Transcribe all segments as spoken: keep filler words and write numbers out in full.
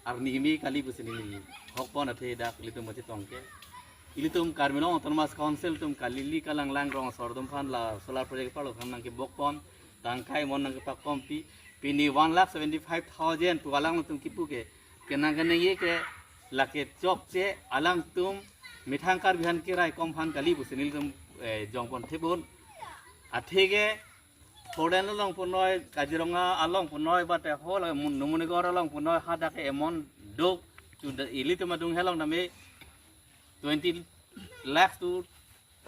arni kimi kali pusi neli hokpon, athe dak ilitum pachetong ke. Ilitum Karbi Anglong Autonomous Council atum kali ili kalang lang rong asor atum aphan la solar project parlo aphan nangkebokpon, tangka emon nangkepakpon pi, pini one lakh seventy five thousand pu alangtum kipu ke, kenang keningje ke lake chokche, alangtum methang Karbi aphan keraikom aphan kali pusi nelitum, eh, jongpon thepon. Atheke Foreign along punoi, Kaziranga along punoi, bate ho la Mun-, Numanigarh along punoi, hadak emon dok, tu da ilitum adung helong tame twenty lakhs to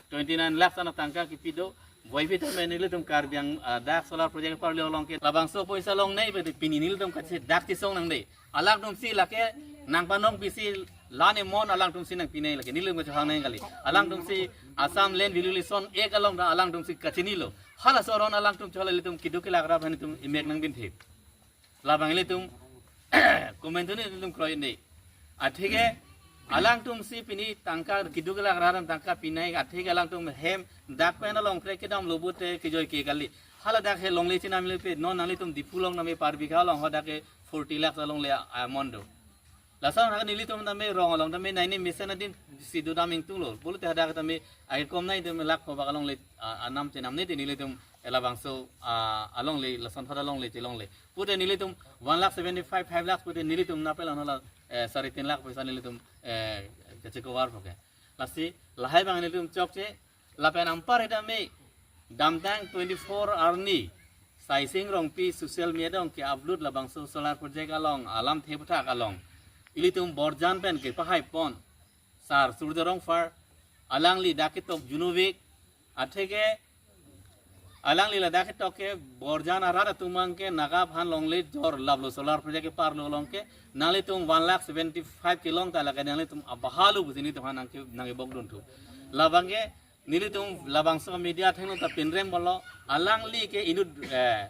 twenty nine lakhs ana tangka kipi do. Boipi tame nelitum Karbi Ang-, ah, dak solar project parlo along ke labangso poisa longnei, bete pini nelitum kache dak chisong nangne. Alangtumsi lake nangpanong pisi lan emon alangtumsi nangpinei, lake nelitum kachehang nang kali. Alangtumsi Assam Land Valuation Act along ta alangtumsi kachinilo. Halaso aron alangtum chola ilitum keduk kelak rat aphan itum emek nangbinthip. Labang ilitum komantu ni ilitum kroinei. Atheke alangtumsi pini tangka keduk kelak rat aphan tangka pinei, atheke alangtum hem dak pen along krek kedamlo pute kejoi ke kali. Haladak he longle chinam lepe, non nanglitum Diphu along tame per bigha along hadak ke forty lakhs alongle amount do. Lason hadak nelitum tame rong along tame nai ne mesen adin si dodam ingtunglo. Pulote hadak tame ai kom nai tame lakh kobak alongle, ah, anam chenamne te nelitum labangso, ah, alongle, lason hadak alongle chelongle. Pute nelitum one lakh seventy five, five lakhs pute nelitum napel anala, eh, sare tin lakh poisa nelitum, eh, kachekovar poke. Lasi lahai abang nelitum chokche, lapen anpar tame damtang twenty four arni Saising Rongpi social media along ke-upload labangso solar project along alamthe aputhak along ilitum Borjan pen kepahaipon Sar Surjya Rongphar, alangli dak ketok Junopik, atheke alangli ladak ketok ke Borjan arat atum abang ke Naga aphan longle jor laplo, solar project keparlo along ke, nanglitum one lakh seventy five kelong ta lake nanglitum abahalu pusi nelitum aphan nangke, nangkebokdun thu. Labang ke nelitum labangso media athengno ta pinrem bolo, alangli ke inut, eh,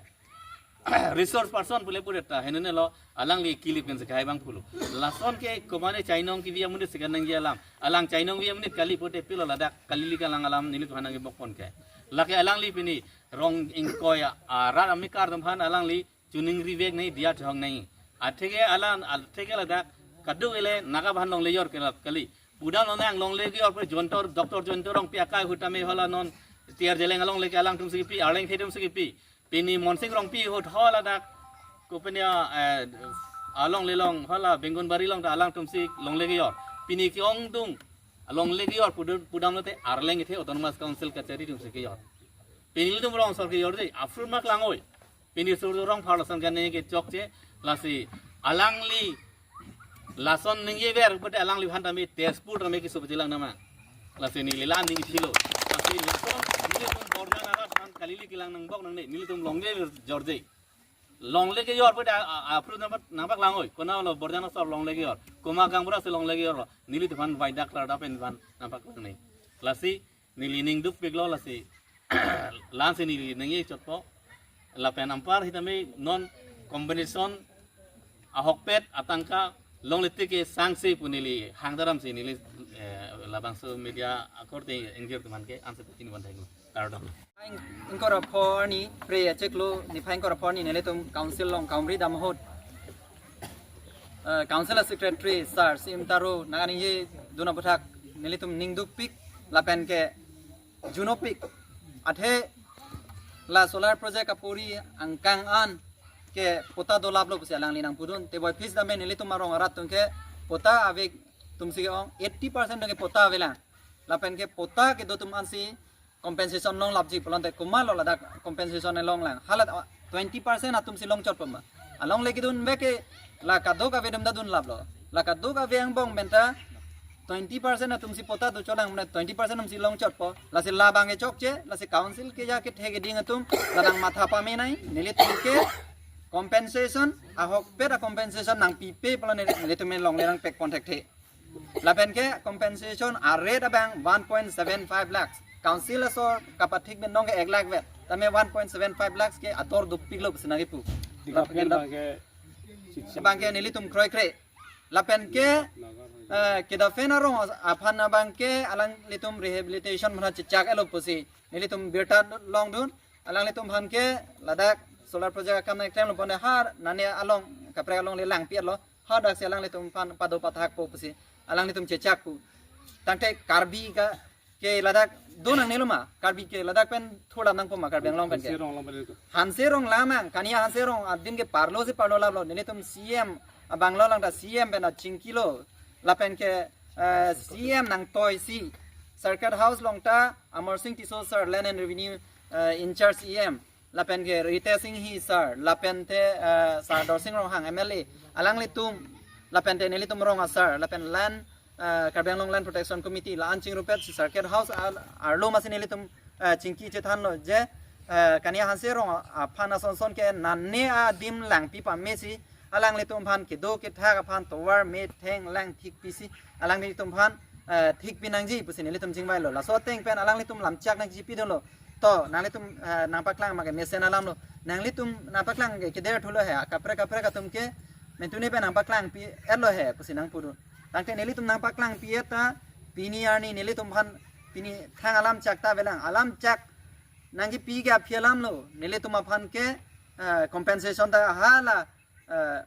resource person pule pule ta henene lo, alangli kilip ken sekai abang pulo. Lason ke komane chainong kivi amonit sekan nangji alam. Alang chainong vi amonit kali pute pilo ladak kali ili kalang alam nelitum aphan nangkebokpon ke. Lake alangli pini rong ingkoi a, arat amekar atum aphan alangli chuning rivek nai dia thong nai. Atheke alang, atheke ladak kaduk ele Naga aphan longle jor ke lap kali. Pudam lonang longle jor pute Jayanta, Doctor Jayanta Rongpi akai ahut tame hala non T R Zeliang alongle ke alangtumsi kipi, Arleng Thedum si kipi. Pini Monsing Rongpi ahut hala dak kopine, eh, alongle along hala Bengunbari along ta alangtumsi longle kejor. Pini ke-ongdung alongle kejor pudam, pudam lote Arleng athe Autonomous Council kachari atumsi kejor. Pini ilitum rong asor kejor je, aphrang mak langoi. Pini Surjya Rongphar lason kane kechokche, lasi alangli lason ningjever pute alangliphan tame Tezpur tame keso pechelang nama. Lasi neli la ningje thilo. Lasi lason nelitum Borjan arat aphan kali ili kelang nangbok nangne, nelitum longle jorje. Longle kejor pute a, a, aphrang nampak, nampak langoi. Konatlo Borjan asor longle kejor, komat gaonbura si longle kejor, nelitum aphan vaidak larda pen aphan nampak nangne. Lasi neli ning dukpiklo, lasi la-ansi neli ningje chotpo. Lapen anpar tame non compensation ahokpet atangka longle tik ke sangse pu neli hang daram si neli, eh, labangso media akorte ingjir atum aphan ke ansi pachini bang thek. Kardom. Ingkoi ra pho arni Phre achiklo niphai ingkoi ra pho arni nelitum council along kaumri dam ahut, eh, council secretary sir Sim Taro nangkaningjedun aputhak nelitum ning dukpik lapen ke Junopik athe la solar project apori angkang an ke patta dolaplo pusi alangli nangpudun. Te boiphit tame nelitum arong arat atum ke patta ave atumsi ke-ong, eighty percent atum ke patta avelang. Lapen ke patta kedo atum ansi compensation longlapji pulote komatlo ladak compensation longlang. Hala twenty percent atumsi longchotpo ma. Alongle kedun bek ke la kadokave atum ta dunlaplo. La kadokave angbong pen ta twenty percent atumsi patta dochotlang, mane twenty percent atumsi longchotpo. Lasi labang kechokche, lasi council keja kethe keding atum la nangmatha pame nai, nelitum ke compensation, ahokpet a-compensation nangpipe pulote nelitum alongle nangpekpon thekthe. Lapen ke compensation a-rate abang one point seven five lakhs. Council asor kapathik pen nong ke ek lakh vet. Tame one point seven five lakhs ke ator dopiklo pusi nangkipu. Development abang ke abang ke nelitum kroikre. Lapen ke, eh, kedaphen arong aphan abang ke alanglitum rehabilitation aphan chechak-etlo pusi nelitum birta longdun. Alanglitum aphan ke ladak solar project akam nangklemlo pon har nane along kaprek alongle langpi-etlo. hadak si alanglitum aphan pado pathakpo pusi alanglitum chechakpo. Tangte Karbi ke, ke ladak do nangnelo ma, Karbi ke ladak pen thurlam nangpo ma, Karbi Anglong pen ke. Hanse Rong lam ang, Kania Hanse Rong adim ke parlo si parlo laplo, nelitum C M abanglo lang ta C M pen achingkilo, lapen ke eh, C M nangtoisi Circuit House along ta Amarsing Tisso sir, Land and Revenue eh, in charge E M, lapen ke Ritesh Enghi sir, lapen te eh, Sir Dorsing Ronghang M L A, alanglitum, lapen te nelitum rong asar, lapen land eh, Karbi Anglong Land Protection Committee la-an chingrumpet si Circuit House al-, arlo masi nelitum eh, chingki chethanlo je eh, Kania Hanse Rong aphan asonson ke nane adim langpi pamesi alanglitum aphan kedo kethak aphan tovar metheng lang thikpisi alanglitum aphan eh, thikpi nangji pusi nelitum chingvailo. Laso ateng pen alanglitum lamchak nangchipidunlo. To, nanglitum eh, nangpaklang ma ke mesen alamlo. Nanglitum nangpaklang ke keder thulo he, kaprek kaprek atum ke mentune pen nangpaklangpi-etlo he pusi nangpudun. Tangte nelitum nangpaklangpi-et ta pini arni nelitum aphan pini thang alamchak ta avelang. Alamchak nangkipi ke aphi alamlo. Nelitum aphan ke eh, compensation ta hala eh,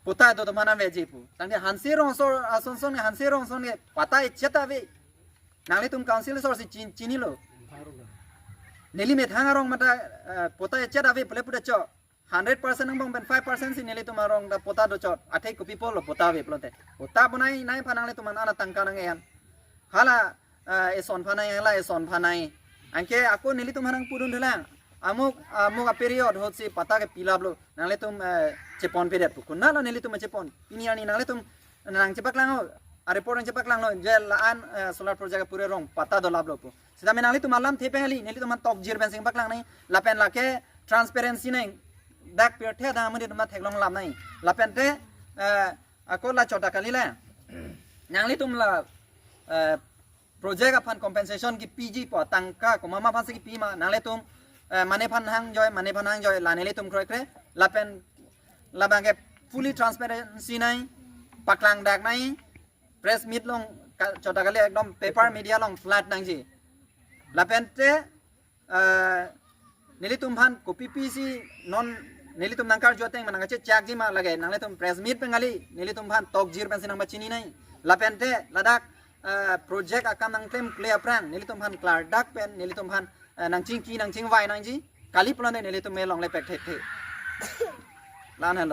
patta do atum aphan aveji pu. Tangte Hanse Rong asor asonson, Hanse Rong ason ke patta echet ave. Nanglitum council asor si chin-, chinilo. Neli methang arong mata eh, patta echet ave pule puta cho. Hundred percent angbong pen five percent si nelitum arong ta patta dochot. Athe kopi apotlo patta ave pulote. Patta bonai-nai aphan nanglitum an ana tangka nang-en. Hala eh, eson aphan nang-en, hala eson aphan nang-en. Anke ako nelitum aphan nangpudun thulang. Amuk, amuk a-period ahut si patta ke pilaplo. Nanglitum eh, cheponpedet pu. Konatlo nelitum chepon? Pini arni nanglitum nangchepaklanglo. A-report nangchepaklanglo. Je la-an eh, solar project apure rong patta dolaplo pu. Sitame nanglitum alamthe pen kali, nelitum aphan tokjir pensi nangpaklang nang. Lapen lake transparency nang. Dak pirthe adang amonit atum theklong lam nang. Lapen te eh, ako la chot ta kali le. Nanglitum la eh, project aphan compensation kipiji pu atangka komat ma aphan si kipi ma, nanglitum eh, mane aphan hangjoi, mane aphan hangjoi, la nelitum kroikre, lapen labang ke fully transparency nang, paklang dak nang, press meet along ka-, chot ta kali ekdom paper media along flood nangji. Lapen te eh, nelitum aphan kopi pisi non nelitum nangkarju ateng ma nangkachechakji ma lake nanglitum press meet pen kali, nelitum aphan tokjir pensi nangpachini nang. Lapen te ladak eh, project akam nangklem kle aphrang nelitum aphan klardak pen nelitum aphan eh, nangchingki nangchingvai nangji kali pulote nelitum me longle pek thekthe. La-an henlo.